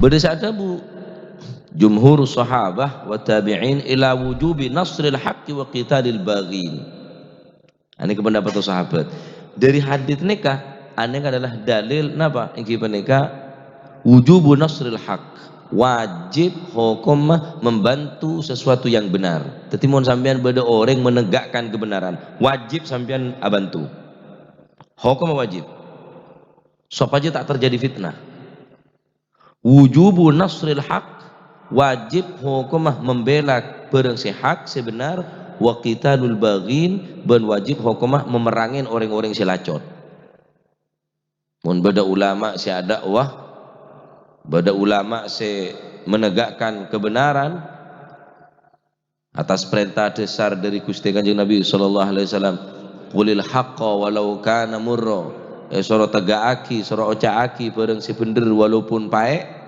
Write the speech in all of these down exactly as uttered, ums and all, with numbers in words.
Bâdâ sè adhâbu, "Jumhurus sahabah wa tabi'in ila wujubi nasril haqqi wa qitalil baghin." Ane ke pendapat sahabat. Dari hadits nèka, ane adalah dalil napa? Inggih panèka wujubu nasril haq. Wajib hokomma membantu sesuatu yang benar. Dâddhi, mon sampèyan bâdâ orèng menegakkan kebenaran, wajib sampèyan abantu. Hokomma wajib. Sopajâ ta' terjadi fitnah. Wujubu nasril haq, wajib hokomma membela bârâng sè hak, sè benar, wa qitalul baghin, bân wajib hokomma memerangè orèng-orèng sè lacot. Mon bâdâ ulama sè adâkwah, bâdâ ulama sè menegakkan kebenaran, atas perintah dasar dari Gusti Kanjeng Nabi sallallahu alaihi wasallam, "Qulil haqqa walau kana murra." Eh, soro tega'aghi, soro oca'aghi bârâng sè bhendher walaupun paè'.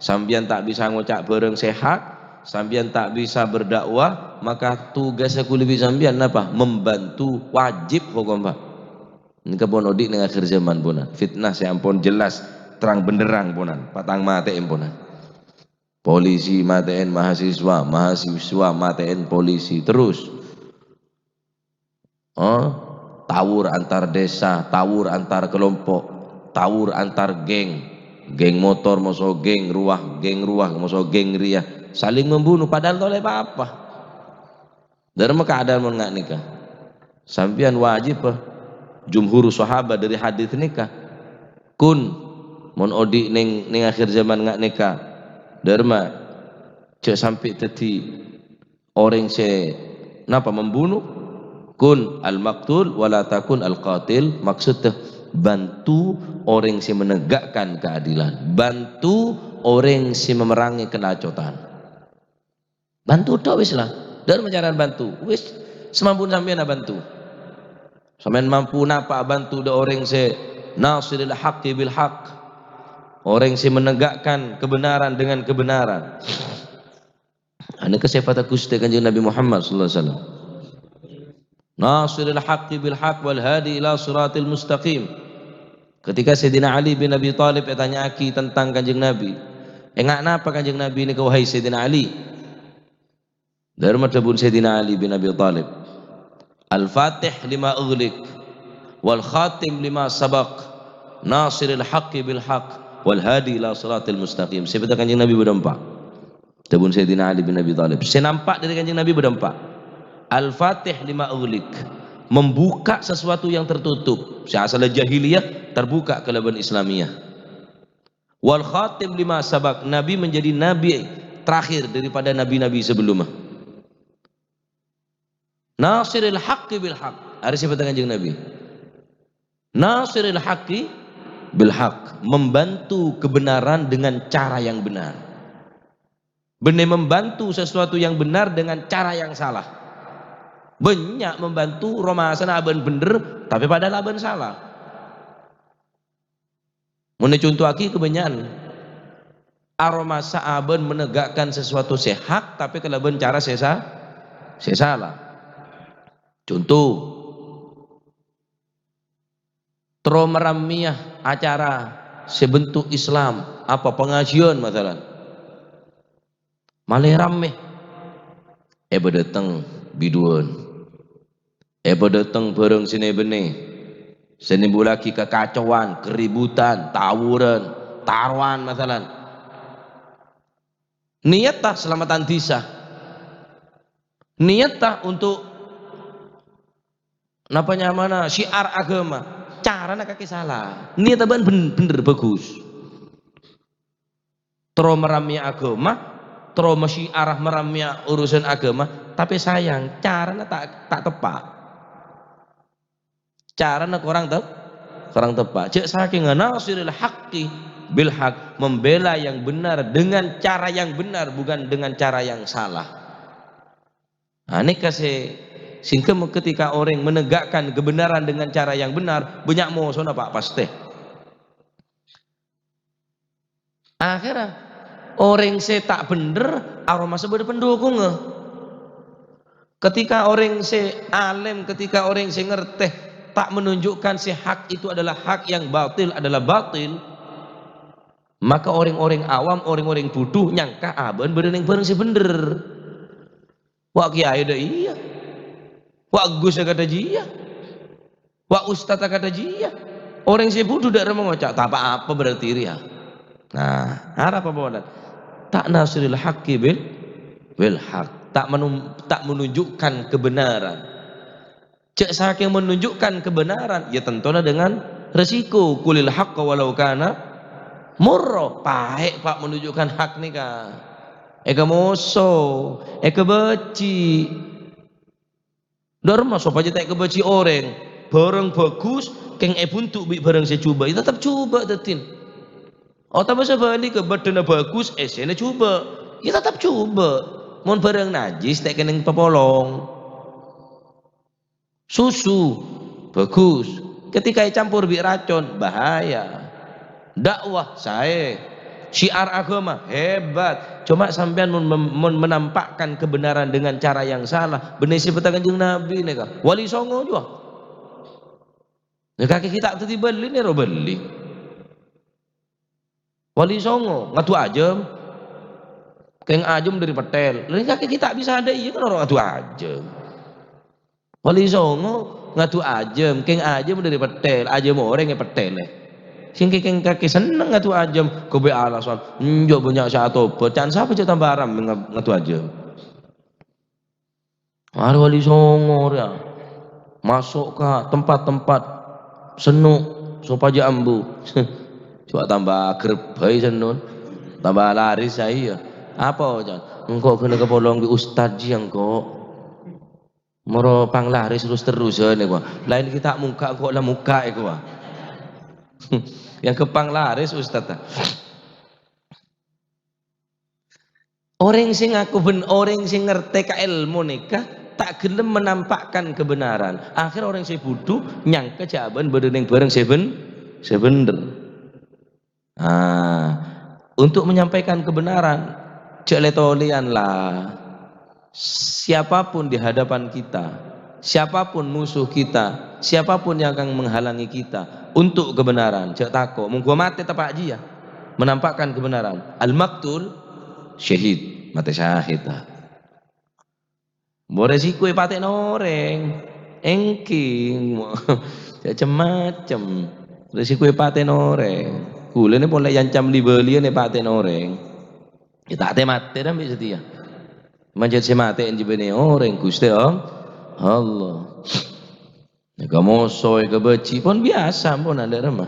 Sampèyan ta' bisa ngoca' bârâng sè hak, sampèyan ta' bisa berdakwah, maka tugas kaulâ bi' sampèyan napa? Membantu, wajib hokom, Pak. Nèka pon odi' neng akhir zaman, ponan. Fitnah sè ampon jelas, terang benderang, ponan. Patang matè'è, ponan. Polisi matè'è mahasiswa, mahasiswa matè'è polisi terus. Eh, tawur antar desa, tawur antar kelompok, tawur antar geng. Geng motor moso geng rowa, geng rowa moso geng rèya. Saling membunuh, padahal ta' ollè pa-apa. Dâremma keadaan mon nga' nèka. Sampèyan wajib, eh, jumhur sahabat dari hadits nèka. Kun, mon odi' neng, neng akhir zaman nga' nèka. Dâremma, jhâ' sampè' dâddhi orèng sè napa membunuh. Kun al-maqtul wa la takun al-qatil. Maksudnya, bantu orèng sè menegakkan keadilan. Bantu orèng sè memerangè kelacotan. Bantu tok wis lah. Dâremma carana bantu. Wis, semampun sampèyan abantu. Sampèyan mampu napa abantu dâ' orèng sè nasiril haqqi bil haqq. Orèng sè menegakkan kebenaran dengan kebenaran. Ane ka sèfatta Guste Kanjeng Nabi Muhammad sallallahu alaihi wasallam. Nasiril haqqi bil haqq wal hadi ila siratil mustaqim. Ketika Sayyidina Ali bin Abi Thalib ètanya'aghi tentang Kanjeng Nabi, "Enga' napa Kanjeng Nabi nèka, wahai Sayyidina Ali?" Dâremma dhâbuna Sayyidina Ali bin Abi Thalib, "Al-Fatih lima ughliq, wal khatim lima sabaq, nasiril haqqi bil haqq, wal hadi ila siratil mustaqim." Sèfatta Kanjeng Nabi bâdâ empa'. Dhâbuna Sayyidina Ali bin Abi Thalib, sè nampa' dâri Kanjeng Nabi bâdâ empa'. Al-Fatih lima ughliq, membuka sesuatu yang tertutup. Sè asalla jahiliyah terbuka kalabân Islamiyah. Wal khatim lima sabaq, Nabi menjadi nabi terakhir daripada nabi-nabi sebelumnya. Nasiril haqqi bil haqq. Arèya sèfatta Kanjeng Nabi. Nasiril haqqi bil haqq. Membantu kebenaran dengan cara yang benar. Bânnè membantu sesuatu yang benar dengan cara yang salah. Bânnya' membantu romasana abâ'na bhendher, tapè padahal abâ'na salah. Mon èconto'aghi kabânnya'an, aromasa abâ'na menegakkan sesuatu sè hak, tapè kalabân cara sè sa-, sè sala. Conto, terro marammèya acara sè bentuk Islam, apa, pengajian, masalan. Malè rammè. Èpadâteng biduwân. Èpadâteng bhârâng sè nè-bennè. Sè nembullaghi kakacowan, keributan, tawuran, tarowan, masalan. Niyatta salameddhân dhisa. Niyatta untuk, napa nyamana, syiar agama. Carana kakè sala. Niyatta bâ'na ben-, bhendher, bagus. Terro marammèya agama, terro masyiar marammèya urusan agama, tapè sayang, carana ta', ta' teppa'. Carana korang tep-, korang teppa'. Jhâ' sakènga nasiril haqqi bil haq, membela yang benar dengan cara yang benar, bukan dengan cara yang salah. Nah, nèka sè, sehingga ketika orèng menegakkan kebenaran dengan cara yang benar, bânnya' mosona, Pak, pastè. Akhèrra, orèng sè ta' bhendher, aromasa bâdâ pendukungnga. Ketika orèng sè alèm, ketika orèng sè ngartè, ta' menunjukkan sè hak itu adalah hak, yang batil adalah batil, Maka orèng-orèng awam, orèng-orèng budhu nyangka abâ'na bâdâ neng bhârâng sè bhendher. Wa' kèyaè dâ' iyâ. Wa' ghustè kadhâjâ iyâ. Wa' ustadz kadhâjâ iyâ. Orèng sè budhu dâ' remma ngoca', "Ta' pa-apa berarti rèya." Nah, arapa polana? Ta' nasril haqqi bil, bil haq. Ta' menun-, ta' menunjukkan kebenaran. Jhâ' sakèng menunjukkan kebenaran, ya tentona dengan resiko. "Qulil haqqa walau kana murra." Paè', Pa', menunjukkan hak nèka. Èkamoso, èkabâji'. Dâ' remma sopajâ ta' èkabâji' orèng. Bhârâng bhâghus, kèng èbhunto' bi' bhârâng sè jhubâ', ya tetep jhubâ' dhâddhina. Otabâ sabhâligghâ, bâdâna bhâghus, èssèna jhubâ', ya tetep jhubâ'. Mon bhârâng najjhis, ta' kennèng papolong. Susu, bhâghus. Ketika ècampor bi' racon, bahaya. Dakwah, saè. Syiar aghâma, hebat. Coma sampèyan mon mem-, mon menampakkan kebenaran dengan cara yang salah, bânnè sifat Kanjeng Nabi nèka. Wali Songo jiyâ. Nèka kakè ghi' ta' dhâddhi bâli, nèro bâli. Wali Songo, ngadu ajâm. Kèng ajâm dâri pettèl. Lha, kakè ghi' ta' bisa dâ' iyâ, kan noro' ngadu ajâm. Wali Songo ngadu ajâm, kèng ajâm dâri pettèl, ajâm orèng è pettèl, eh. Sèngko' kèng kakè senneng ngadu ajâm, ghâbây alasan, "Enjâ', bânnya' sè atobât, can sapa jhâ' tamba aram nga-, ngadu ajâm." Arè Wali Songo rèya, maso' ka tempat-tempat senno' sopajâ ambu. Coba tamba agrep bhâi senno', tamba laris, iyâ. Apa, can? Engko' ghânèka polong bi' ustad jiyâ engko'. Moro panglaris terus-terusan, èkowa. Laèn ghi' ta' mongghâ, engko' la mongghâ, èkowa. Èangghep panglaris ustad, ta. Orèng sè ngako bhân-, orèng sè ngartè ka èlmo nèka ta' ghellem menampakkan kebenaran. Akhèr orèng sè budhu nyangka jhâ' bâ'na bâdâ neng bhârâng sè bhân-, sè bhendher. Ah, untuk menyampaikan kebenaran, jhâ' lè-tolèyan la. Siapapun di hadapan kita, siapapun musuh kita, siapapun yang akan menghalangi kita untuk kebenaran, jhâ' tako'. Mon ghuwâ matè teppa' jiyâ, menampakkan kebenaran. Al-maqtul syahid, matè syahid, ta. Mon resiko èpatè'ana orèng, ènggi, cem-macem. Resiko èpatè'ana orèng. Ghulâ nè polè èancam li-bâliyân èpatè'ana orèng. Ya, ta' tè-matè dâ' bi' satèya. Manjhât sè matè ènjâ bânnè orèng, Ghustè, Om-, Allah. Èkamoso, èkabâji', pon biyasa, ampon, dâ' remma.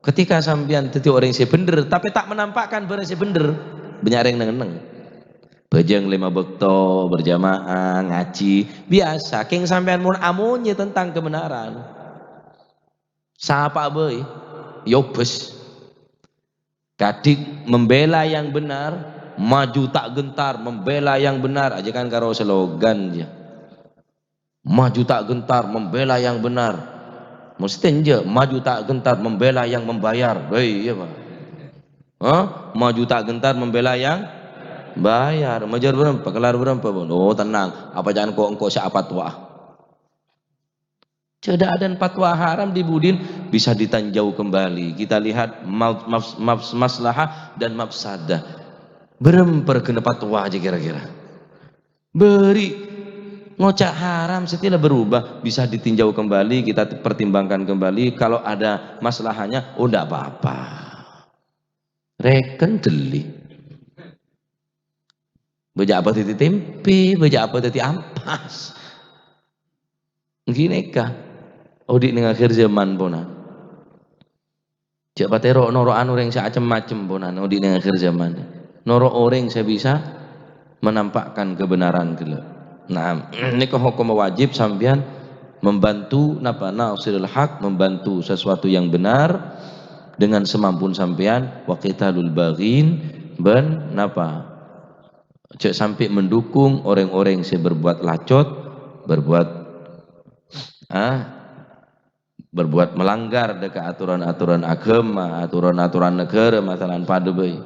Ketika sampèyan dhâddhi orèng sè bhendher, tapè ta' menampakkan bhârâng sè bhendher, bânnya' rèng neng-enneng. Bhâjâng lèma bâkto, berjamaah, ngajhi, biyasa. Kèng sampèyan mon amonyè tentang kebenaran, sapa'a bhâi, yobâs. Kadhi membela yang benar, maju tak gentar membela yang benar, ajâ kan karo slogan, jâ. Maju tak gentar membela yang benar. Mesti enjâ', maju tak gentar membela yang membayar. Hei, iyâ, Pak. Hah? Maju tak gentar membela yang bayar. Majâr bârâmpa, kellar bârâmpa, Bun? Oh, tenang. Apa jhâ' engko', engko' sè apatwa. Ceda'an fatwa haram di budin bisa ditinjau kembali. Kita lihat ma-, mas-, mas-, maslahah dan mafsadah. Bârâmpa règhâna fatwa jâ kira-kira. Bâri' ngoca' haram, setelah berubah, bisa ditinjau kembali, kita pertimbangkan kembali. Kalau ada maslahahnya, oh, ndak apa-apa. Rèken dhâli. Bâjâ apa dhâddhi tèmpè, bâjâ apa dhâddhi ampas. Ghânèka. Odi' neng akhir zaman, ponan. Jhâ' patè ro'-, noro'an orèng sè acem-macem, ponan, odi' neng akhir zaman. Noro' orèng sè bisa menampakkan kebenaran ghellâ'. Nah, nèka hokom wajib sampèyan membantu, napa, nasiril haq, membantu sesuatu yang benar dengan semampu sampèyan, wa qitalul baghin, bân, napa, jhâ' sampè' mendukung orèng-orèng sè berbuat lacot, berbuat, ah, berbuat melanggar dâ' ka aturan-aturan aghâma, aturan-aturan naghârâ, masalan, padâ bhâi.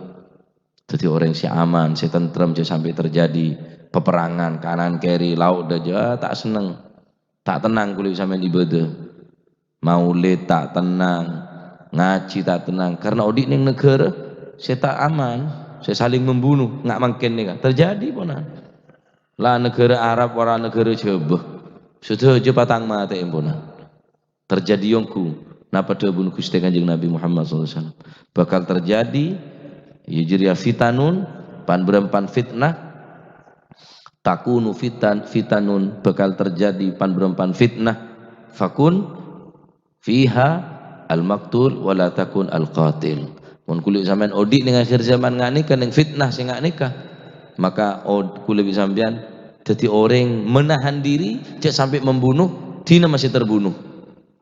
Dhâddhi orèng sè aman, sè tentrem, jhâ' sampè' terjadi peperangan kanan kèri, lao' dâjâ, ta' senneng. Ta' tennang kulâ sampèyan ibadah. Maulid ta' tennang, ngajhi ta' tennang. Karena odi' neng naghârâ, sè ta' aman, sè saling membunuh, nga' mangkèn nèka terjadi, ponan. La negara Arab, ora negara Jhâbâ, sadhâjâ patang matè, ponan. Terjadi ongghu napa dhâbuna Ghustè Kanjeng Nabi Muhammad sallallahu alaihi wasallam. Bakal terjadi, ya, jârèya fitanun, pan-bârâmpan fitnah. Takunu fitan, fitanun, bakal terjadi pan-bârâmpan fitnah. Fakun fiha al-maqtul wa la takun al-qatil. Mon kulâ bi' sampèyan odi' neng akhir zaman nga' nèka, neng fitnah sè nga' nèka, maka od-, kulâ bi' sampèyan dhâddhi orèng menahan diri, jhâ' sampè' membunuh, dina masih terbunuh.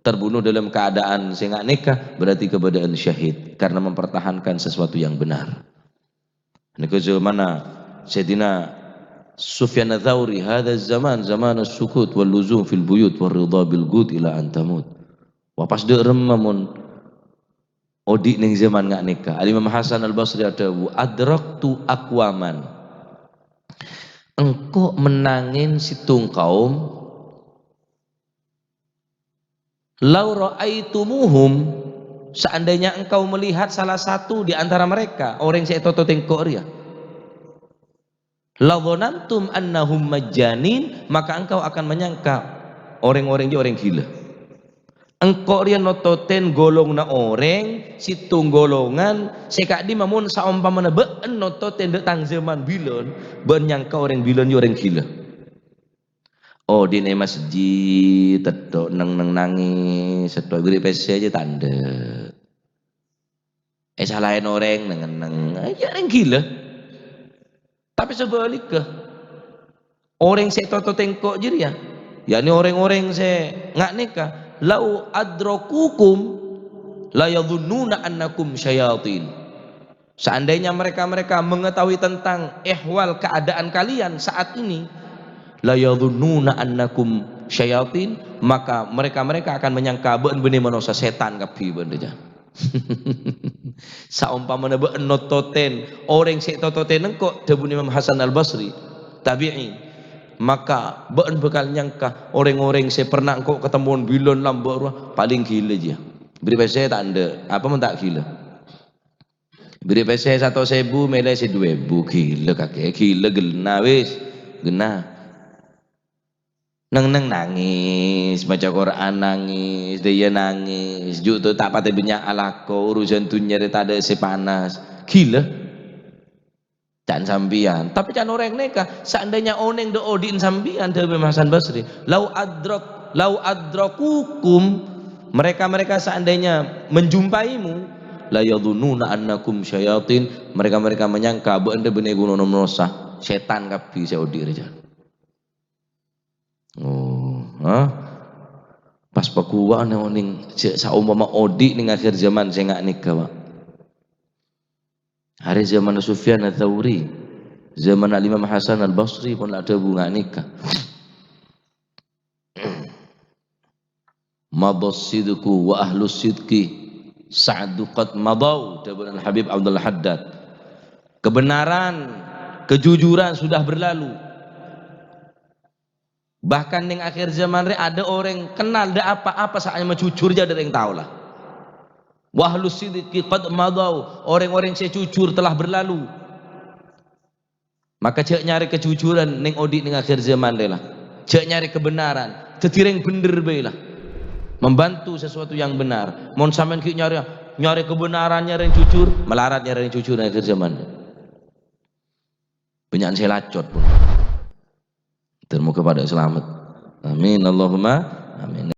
Terbunuh dalam keadaan sè nga' nèka, berarti keberadaan syahid karena mempertahankan sesuatu yang benar. Nèka zamanna Sayyidina Sufyan Ats-Tsauri, "Hadza zaman, zamanus sukut wal luzum fil buyut war ridha bil ghut ila an tamut." Wah, pas dâ' remma mon odi' neng zaman nga' nèka. Al-Imam Hasan Al-Basri adhâbu, "Adraktu aqwaman." Engko' mennangè sèttong kaum "Lau ra'aitumuhum, seandainya engkau melihat salah satu di antara mereka, orèng sè ètototè engko' rèya, la dhonantum annahum majjanin, maka engkau akan menyangka orèng-orèng jâ' orèng ghilâ." Engko' rèya nototè golonganna orèng, sèttong golongan sè ka'dimma mon saompamana bâ'en nototè dâ' tang zaman bilân, bâ'en nyangka orèng bilân jâ' orèng ghilâ. Odi'na è masjid, tèttho' neng-neng nangès, tèttho' bèrri' pèssè jâ' ta' endâ'. È salaèn orèng neng-neng, ya orèng ghilâ. Tapè sabhâligghâ, orèng sè tototè engko' jârèya, yakni orèng-orèng sè nga' nèka, "Lau adrakukum la yadhunnuna annakum syayatin." Seandainya mereka-mereka mengetahui tentang ehwal keadaan kalian saat ini, "La yadhunnuna annakum syayatin," maka mereka-mereka akan menyangka bâ'en bânnè manossa sètan kabbhi bâ'en rèya. Saompamana bâ'en nototè orèng sè tototè engko', dhâbuna Imam Hasan Al-Basri, tabi'in, maka bâ'en bhâkal nyangka orèng-orèng sè pernah engko' katemmowan bilân lambâ' rowa palèng ghilâ jâ. Bèrri' pèssè ta' endâ', apa mon ta' ghilâ? Bèrri' pèssè satos èbu, mèlè sè du èbu, ghilâ kakè, ghilâ ghenna wis, ghenna. Neng-neng nangès, maca Qur'an nangès, dâ' iyâ nangès, jhu' ta' patè bânnya' alako, urusan dhunnya rè tadâ' sè panas. Ghilâ. Can sampèyan, tapè can orèng nèka, seandainya onèng dâ' odi'na sampèyan, dhâbuna Hasan Basri, "Lau adrak-, lau adrakukum," mereka-mereka seandainya menjumpaimu, "la yadhunnuna annakum syayatin," mereka-mereka menyangka bâ'en rè bânnè ghunona manossa, sètan kabbhi sè odi' rèya. Oh, ha? Pas pakowa onèng-onèng sè saompama odi' neng akhir zaman sè nga' nèka, Pak. Arè zaman Sufyan Ats-Tsauri, zaman Al-Imam Hasan Al-Basri pon la dhâbu nga' nèka. "Madhas sidqu wa ahlus sidqi sa'du qad madau," dhâbuna Al-Habib Abdul Haddad. Kebenaran, kejujuran sudah berlalu. Bahkan neng akhir zaman rè ada orèng kennal dâ' apa-apa sa'at nyamana jujur jâ' dâ' rèng tao la. "Wa ahlus sidqi qad madau," orèng-orèng sè jujur telah berlalu. Maka jâ' nyarè kejujuran neng odi' neng akhir zaman rè la. Jâ' nyarè kebenaran, dhâddhi rèng bhender bhâi la. Membantu sesuatu yang benar. Mon sampèyan ghi' nyarè, nyarè kebenaran, nyarè jujur, malarat nyarè jujur neng akhir zaman. Bânnya'an sè lacot pon. Dan moga padâ salamet. Amin. Allahumma